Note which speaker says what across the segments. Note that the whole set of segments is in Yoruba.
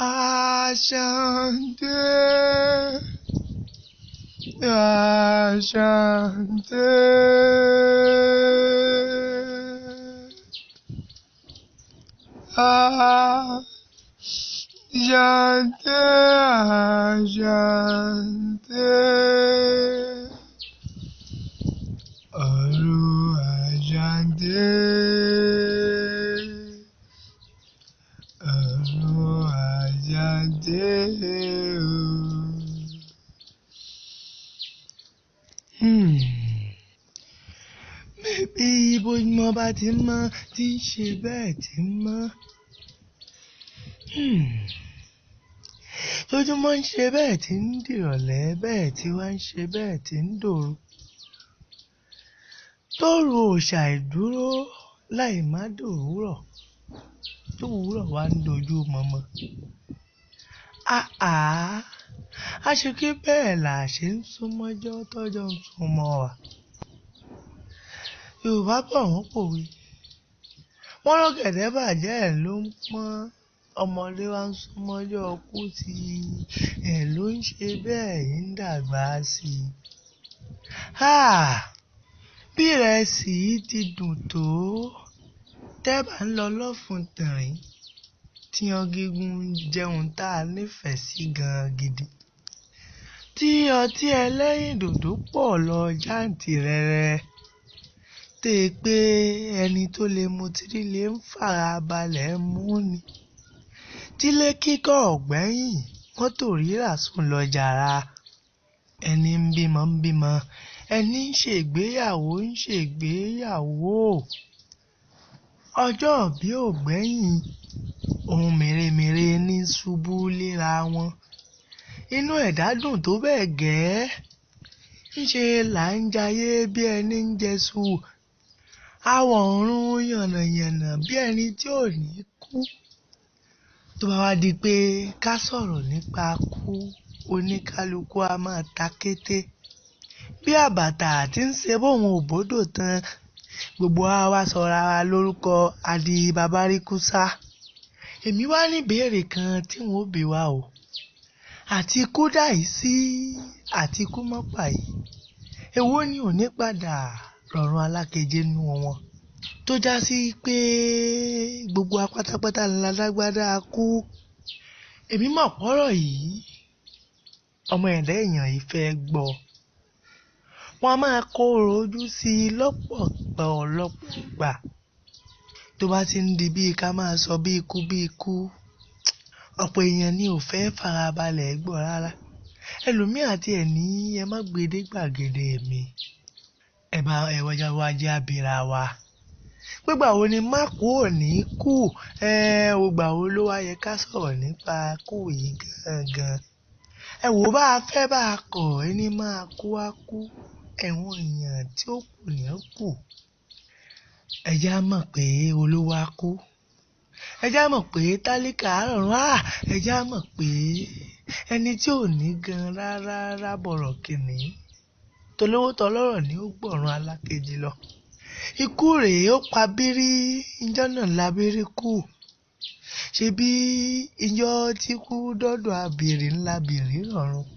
Speaker 1: Asante, Asante, Asante, Asante, Ọ̀run Asante, Ọ̀run Asante o. Bébí bójúmọ́ bá ti mọ́ tí ń ṣe bẹ́ẹ̀ tí ń mọ́. Tójúmọ́ ń ṣe bẹ́ẹ̀ tí ń dìrọ̀lẹ́ bẹ́ẹ̀ tí wá ń ṣe bẹ́ẹ̀ tí ń dòru. Tóru ò ṣàìdúró láì má dòwúrọ̀, tówúrọ̀ wá ń dojú mọmọ. Àá, a ṣe kí bẹ́ẹ̀ là ṣe ń súnmọ́jọ́ tọ́jọ́ ń súnmọ́ wa. Yorùbá bọ̀ wọ́n pòwe. Wọ́n lọ́gẹ̀dẹ̀ bàjẹ́ ẹ̀ ló ń pọ́n, ọmọdé wá ń súnmọ́jọ́ kú sí i, ẹ̀ ló ń ṣe bẹ́ẹ̀ ń dàgbà sí i. Háà! Bí ìrẹsì yìí ti dùn tó, tẹ́bà ń lọ lọ́fun tìrín, tí yan gígùn jẹun tá a nífẹ̀ẹ́ sí gan gidi. Tí ọtí ẹlẹ́rìndòdò pọ̀ lọ jàǹtìrẹrẹ, tẹ́ pé ẹni tó lè mutí lè ń farabalẹ̀ mú ni. Tílé kíkọ́ ọ̀gbẹ́yìn, mọ́tò rírà sùn lọ jàrá. Ẹni ń bímọ ń bímọ, ẹni ń ṣègbéyàwó ń ṣègbéyàwó. Ọjọ́ ìbí ò gbẹ́yìn, ohun mèremère ní ṣubú léra wọn. Inú ẹ̀dá dùn tó bẹ́ẹ̀ gẹ́. Ńṣe là ń jayé bí ẹni ń jẹṣu. Àwọ̀ ọ̀run yànnàyànnà bí ẹni tí ò ní kú. Tó bá wá di pé ká sọ̀rọ̀ nípa kú, oníkálukú a máa ta kété. Bí àbàtà tí ń ṣe bóun ò bódò tán, gbogbo wa wá sọra wa lórúkọ adi babaríkúsá. Èmi wá ní ìbéèrè kan tí n ó bi wá o. Àti kú dà yìí sí, àti kú mọ́ pa yìí. Èwo ni ò ní padà rọ̀rùn alákejì nínú wọn? Tó já sí pé gbogbo wa pátápátá la lágbádá kú. Èmi mọ̀ pọ́rọ̀ yìí, ọmọ ẹ̀dá èèyàn yìí fẹ́ gbọ́. Wọ́n a máa kó rojú sí i lọ́pọ̀lọpọ̀ ìgbà. Tó bá ti ń di bí ká máa sọ bí ikú bí ikú, ọ̀pọ̀ èèyàn ni ò fẹ́ farabalẹ̀ gbọ́ rárá. Ẹlòmíì àti ẹ̀ ní ẹ má gbe dé gbàgede mi. Ẹ bá ẹ wájà wá jẹ́ abira wa. Pé ìgbà wo ni má kú ò ní kú? Ẹ ìgbà wo ló wá yẹ ká sọ̀rọ̀ nípa kú yìí gangan? Ẹ wò bá a fẹ́ bá a kọ̀, ẹni máa kú á kú. Ẹ̀wọ̀n èèyàn tí ó kù ní ó kù. Ẹ jẹ́ á mọ̀ pé olówó á kú. Ẹ jẹ́ á mọ̀ pé tálíkà á rọ̀rùn. Á! Ẹ jẹ́ á mọ̀ pé ẹni tí ò ní gan rárá rárá bọ̀rọ̀ kìnní. Tolówó tọlọ́rọ̀ ni ó gbọ̀run alákejì lọ. Ikú rèé ó pa bírí, ijọ́ náà la bírí kú. Ṣebí ijọ́ tí kú dọ́dọ̀ abèrè ńlá bèrè rọ̀rùn.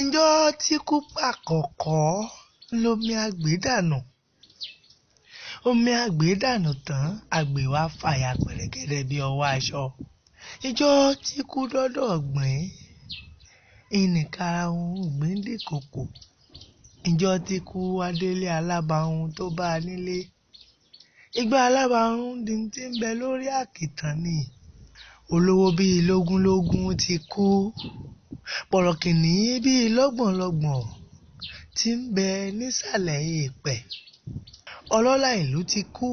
Speaker 1: Ijọ́ tí kú pàkọ̀kọ́ lomi àgbè dànù. Omi àgbè dànù tán, àgbè wá fàya pẹ̀rẹ̀gẹ̀dẹ̀ bí ọwọ́ aṣọ. Ijọ́ tí kú dọ́dọ̀ ọ̀gbìn, ìnìkara ohun ìgbín dìkòkò. Ijọ́ tí kú wá délé alábàáhùn tó bá a nílé. Igba alábàáhùn di tí ń bẹ lórí àkìtàn ni. Olówó bíi lógúnlógún ti kú. Bọ̀rọ̀kìnní bíi lọ́gbọ̀nlọ́gbọ̀n tí ń bẹ nísàlẹ̀ èèpẹ̀. Ọlọ́lá ìlú ti kú.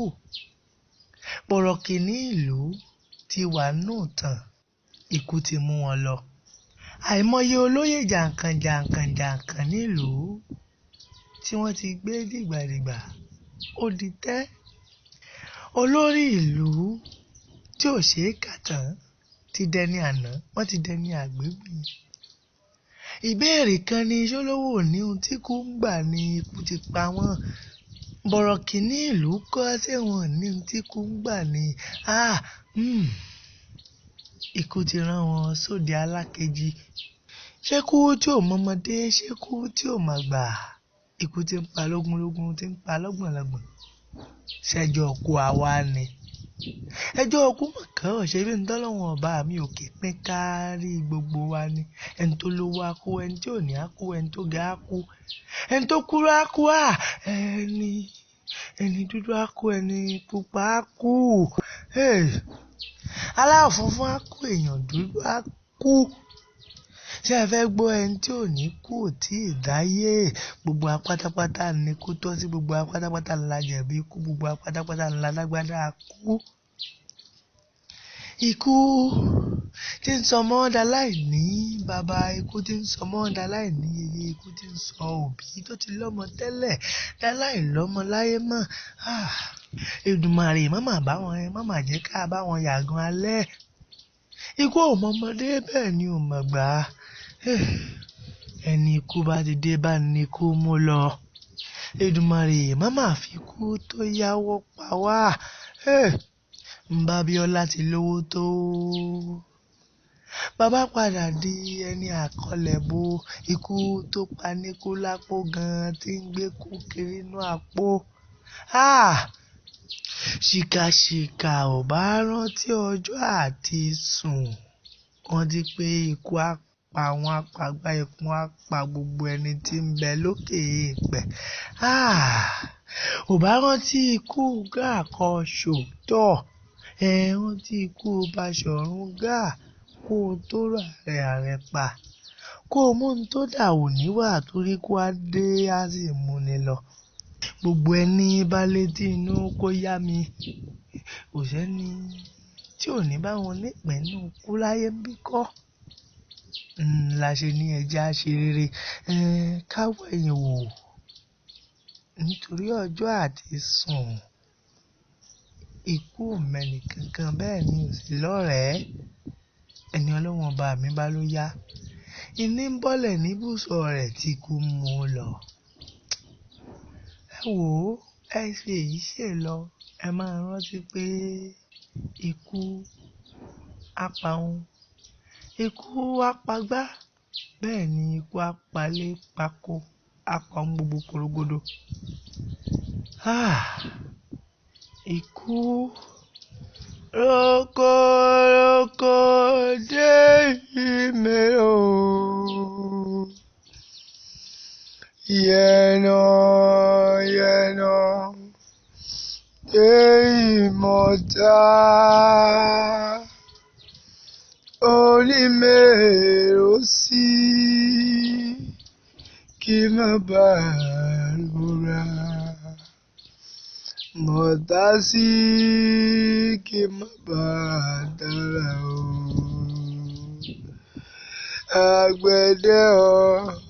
Speaker 1: Bọ̀rọ̀kìnní ìlú ti wà nù tán. Ikú ti mú wọn lọ. Àìmọye olóyè jàǹkàn jàǹkàn jàǹkàn nílùú tí wọ́n ti gbé dìgbàdìgbà ó di tẹ́. Olórí ìlú tí ò ṣe é kà tán ti dẹni àná, wọ́n ti dẹni àgbégbìn. Ìbéèrè kan ni ṣólówó ní ohun tí kú ń gbà ni ikú ti pa wọ́n. Bọ̀rọ̀kìnní ìlú kọ́ ṣé wọn ní ohun tí kú ń gbà ni. Ah! Hmm. Ikú ti rán wọn sóde alákejì. Ṣé kú tí ò mọmọdé, ṣé kú tí ò màgbà? Ikú tí ń pa lógúnlógún, tí ń pa lọ́gbọ̀nlọ́gbọ̀n. Ṣẹjọ́ kú àwa ni. Ẹjọ́ ọkú mọ̀kàn ṣe bí ntọ́lọ́wọ̀n ọba mi òkè pín kárí gbogbo wa ni. Ẹni tó lówó á kú, ẹni tí ò ní á kú, ẹni tó ga á kú, ẹni tó kúrú á kú, à ẹni dúdú á kú, ẹni pupa á kú. Aláwọ̀ funfun á kú, èèyàn dúdú á kú. Ṣé ẹ fẹ́ gbọ́, ẹni tí ò ní kú ò tí ì dáyé. Gbogbo wa pátápátá ni kú tọ́ sí, gbogbo wa pátápátá la jẹ̀bi ikú, gbogbo wa pátápátá la lágbádá kú. Ikú tí ń sọ mọ́ dá láìní bàbá, ikú tí ń sọ mọ́ dá láìní yeye, ikú tí ń sọ òbí tó ti lọ́mọ tẹ́lẹ̀ dá láìlọ́mọ láyé mọ́. Èdùmàrè má mà bá wọn, má mà jẹ́ ká bá wọn yàgàn alẹ́. Ikú ò mọmọdé bẹ́ẹ̀ ni ò mọ̀gbà. Ẹni ikú bá ti dé bá ní kó mú lọ. Èdùmàrè má mà fi ikú tó yáwọ́ pa wá. Nbábíọ́lá ti lówó tó. Bàbá padà di ẹni àkọlẹ̀bo. Ikú tó pa ní kú lápò gan-an tí ń gbé kú kiri inú àpò. Ṣìkàṣìkà ò bá rántí ọjọ́ àti sùn. Rántí pé ikú á pa wọ́n, á pagbá, ikú á pa gbogbo ẹni tí ń bẹ lókè èèpẹ̀. Ò bá rántí ikú Gáà kan ṣòótọ́. Ẹ rántí ikú Baṣọ̀run Gáà kó o tó rà rẹ̀ pa. Kó o mú ohun tó dà ò níwà torí kó á dé á sì mú ni lọ. Gbogbo ẹni bá létí inú kó yá mi. Kò sẹ́ni tí ò ní bá wọn nípìn-ín kú láyé ń bí kọ́. La ṣe ní ẹja ṣe rere. Ká wẹ̀yìn wò nítorí ọjọ́ àti sùn. Ikú ò mẹ́ni kankan bẹ́ẹ̀ ni ò sí lọ́rẹ̀ẹ́. Ẹni Ọlọ́run ọba mi bá ló yá. Iní ń bọ́lẹ̀ níbùsọ̀ rẹ̀ tí kú mú un lọ. Ẹ wò ó, ẹ ṣe èyí ṣe lọ. Ẹ máa rántí pé ikú á pa òun, ikú á pagbá, bẹ́ẹ̀ ni ikú á palé pako, á pa ohun gbogbo korogodo. Ikú rokoroko dé ìmẹ̀rọ. Yẹ̀nà yẹ̀nà dé ìmọ̀ta. Onímẹ̀rọ sí kí má bàa rora. Mọ̀tá sí kí má bàa dára o. Àgbẹ̀dẹ ọ̀.